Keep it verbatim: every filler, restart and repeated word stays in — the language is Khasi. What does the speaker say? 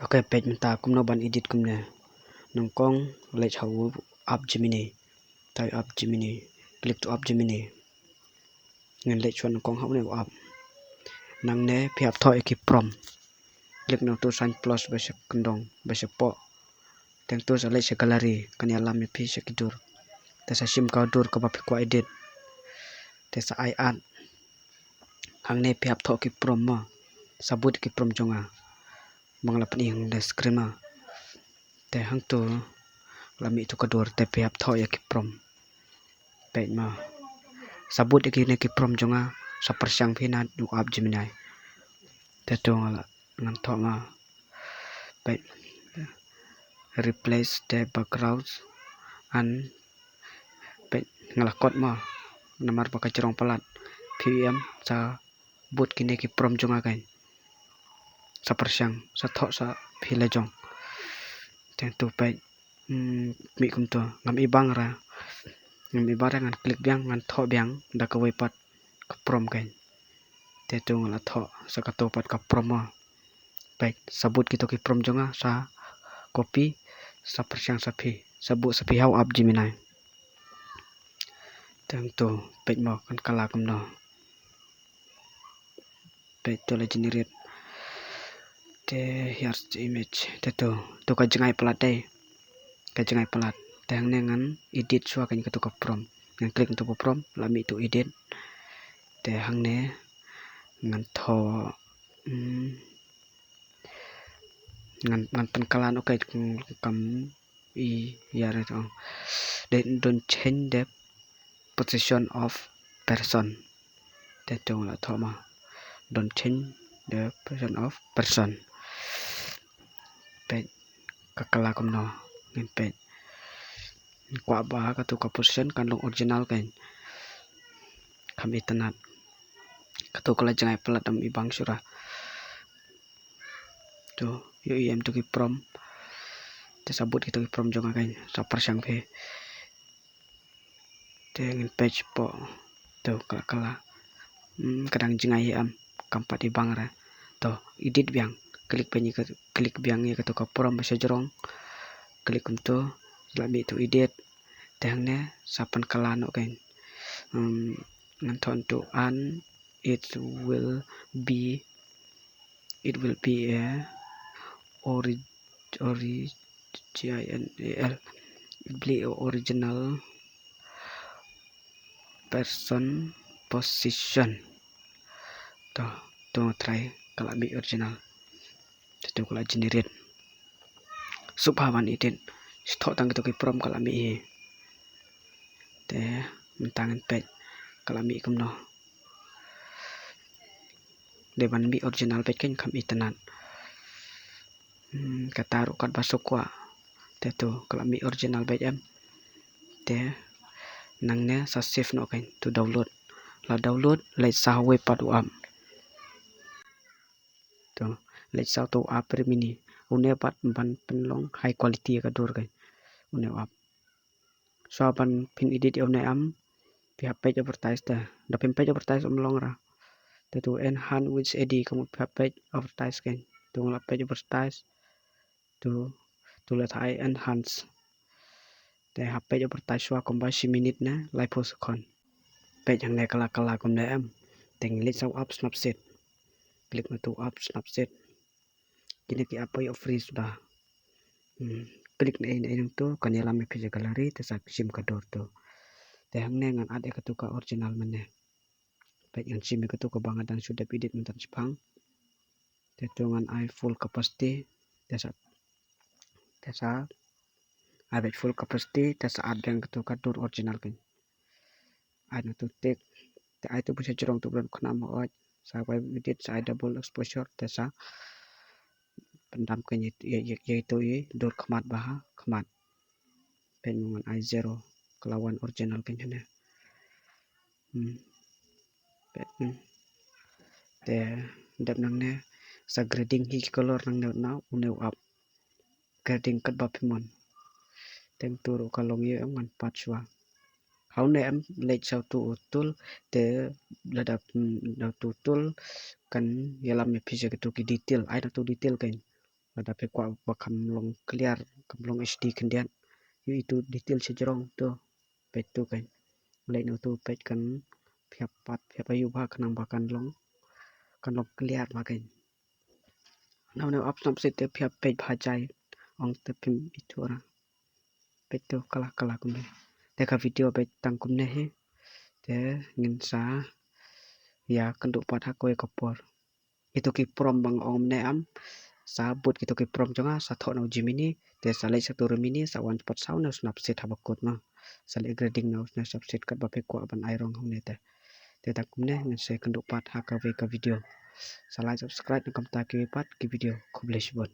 Ok, peit mynta kumno ban edit kumne. Nyngkong leit ha u app Gemini. Type app Gemini. Click to app Gemini. Ngan leit shuwa nyngkong ha une u app. Nangne phi hap thoh ïa ki prompt. Click na utu sign plus ba sha kyndong, ba sha poh. Teng tu sa leit sha gallery, kan ïalam ïa phi sha ki dur. Te sa shim ka dur kaba phi kwah edit. Te sa ai add. Hangne phi hap thoh ki prompt mo. Sa bud ki prompt jong nga. Ba nga la pyni hangne screen mo. Te hangtu la mih tu ka dur te phi hap thoh ïa ki prompt. Peit mo. Sa bud ïa kine ki prompt jong nga, sa pyrshang phi na u app Gemini. Te tu nga la, ngan thoh mo. Peit. Replace the background and, peit, nga la kot mo. Namar ba ka jrong palat. Phi em sa bud kine ki prompt jong nga kein. Sa pyrshang, sa thoh sa phi la jong. Teng tu peit. Hmm, mih kumtu. Ngam i bang ra. Ngam i bang ra, ngan click biang, ngan thoh biang da kawei pat ka prompt kein. Te tu nga la thoh sa katu pat ka prompt mo. Peit, sa bud kito ki prompt jong nga, sa copy, sa pyrshang sa phi, sa bud sa phi ha u app Gemini. Teng tu, peit mo kan kylla kumno. Peit tu la generate. Te here's the image. Te tu, tu ka jngai palat dei. Ka jngai palat. Te hangne ngan edit shuwa kein katu ka prompt. Ngan click tu ka prompt, la mih tu edit. Te hangne ngan thoh, hmm, ngan, ngan pynkylla noh kein kam i ïa re to. Don't change the position of person. Te tu la thoh mo. Don't change the position of person. Peit ka kylla kumno. Ngin peit. Kwah ba katu ka position kan long original kein. Kham itynnad. Katu ka la jngai palat, ym i bang shuh ra. Tu, ïohi em tu ki prompt. Te sa bud kito ki prompt jong nga kein. Sa pyrshang phi. Te ngin peit shapoh. Tu, kylla kylla. Hmm, ka dang jngai hi em. Kam pat i bang ra. Tu, edit biang. Click biang ïa ka, click biang ïa katu ka prompt ba sha jrong. Click kumtu. La mih tu edit. Te hangne sa pynkylla noh kein. Hmm, ngan thoh tu and it will be, it will be a ori-, ori-, G I N A L. It will be a original person position. To, to try ka la mih original. Te tu ka la generate. Sngewbha ban edit. Shu thoh tang kito ki prompt ka la mih hi. Te mynta ngin peit ka la mih kumno. Dei ban mih original beit kein, kham itynnad. Hmm, kata ruh katba shu kwah. Te tu ka la mih original beit em. Te nangne sa save noh kein, tu download. La download, leit sa ha uwei pat u app. To, leit sa utu u app Remini. Une pat ban pynlong high quality ïa ka dur kein. Une u app. Shuwa ban phin edit ïa une em, phi hap peit advertise te. Da phim peit advertise ym long ra. Te tu enhance with ad, ka mut phi hap peit advertise kein. Tu nga la peit advertise. Tu, tu la thait enhance. Te hap peit advertise shuwa kumba shi minit ne laiphew second. Peit hangne kylla kylla kumne em. Te ngin leit sa u app Snapseed. Click na tu app Snapseed. Kine ki app ïoh free suda. Hmm. Click na ei na ei nangtu, kan ïalam ïa phi sha gallery, te sa shim ka dur tu. Te hangne ngan add ïa katu ka original mynne. Peit ngan shim ïa katu kaba nga dang shu dep edit mynta shaphang. Te tu ngan ai full capacity. Te sa, te sa ai beit full capacity. Te sa add biang katu ka dur original kein. Ai na tu tick. Te ai tu ba sha jrong tu ba don khnam hooid. Sa ai edit, sa ai double exposure. Te sa pyndam kein ïa, ïa, ïa, ïa itu i dur khmat ba ha khmat. Peit mo ngan ai zero. Ka la wan original kein hangne. Hmm. Peit, hmm. Te dep nangne sa grading hi ki color nangne na une u app. Grading katba phi mon. Teng tu ruh ka long ïa em, ngan pat shuwa. Ha une em leit sa utu u tool te lada, hmm, da utu u tool kan ïalam ïa phi sha kitu ki detail. Ai na tu detail kein. Lada phi kwah ba kan long clear, kan long H D khyndiat, ïoh itu detail shajrong to, peit to kan. Leit na utu peit kan phi hap pat, phi hap ïoh ba kan, ba kan long, kan long clear ba kan. Na une u app Snapseed te phi hap peit ba jai, ong te phim ithuh ra. Peit to kala kala kumne. Te ka video peit tang kumne hi. Te ngin sa ïa kynduh pat ha kawei ka por. Kito ki prompt ba nga ong mynne em, sa bud kito ki prompt jong nga, sa thoh na u Gemini, te sa leit sha utu u Remini, sa wan pat saw na u Snapseed haba kut mo. Sa leit grading na u Snapseed katba phi kwah ban ai rong hangne te. Te tang kumne ngin sa kynduh pat ha kawei ka video. Sa like, subscribe na kumta kiwei pat ki video. Khublei shibun.